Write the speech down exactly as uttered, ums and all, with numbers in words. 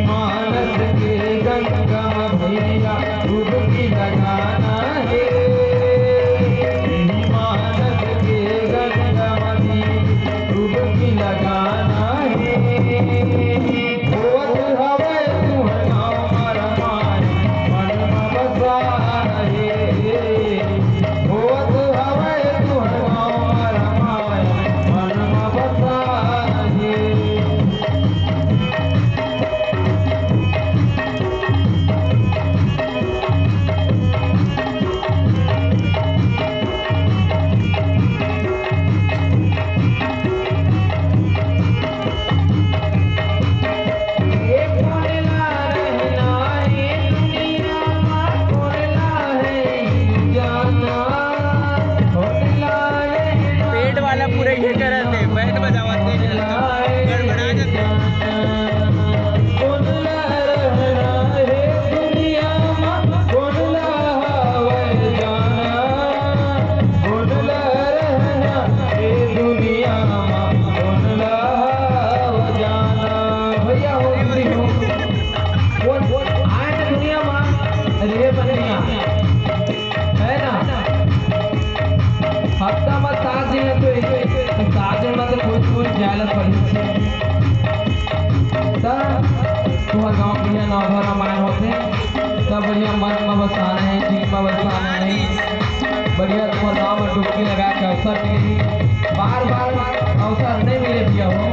मानस के गंगा में भैया डुबकी लगाना है। मानस के गंगा में डुबकी लगाना है। होवत हवय तुहर गाँव म रमायन, मन म बसा रहे। होवत हवय तुहर गाँव म रमायन, मन म बसा रहे। पेट वाला पूरा ये करत हे, बैंड बजावत हे, गड़बड़ा जाथे। भैया हो, दीदी हो, वो, वो आए ना दुनिया मा, अरे ये बनिया, है ना? हफ्ता मा सात दिन है तो एक, सात दिन मा तो कोई कोई जालत पड़ी। त तुम्हार गाँव भैया नवघर रामायण होथे, त बढ़िया मन मा बसाना है, दिल मा बसाना है, बढ़िया तुम्हार गाँव मा डुबकी लगा के अवसर मिले, बार बार अवसर नहीं मिले भैया हो।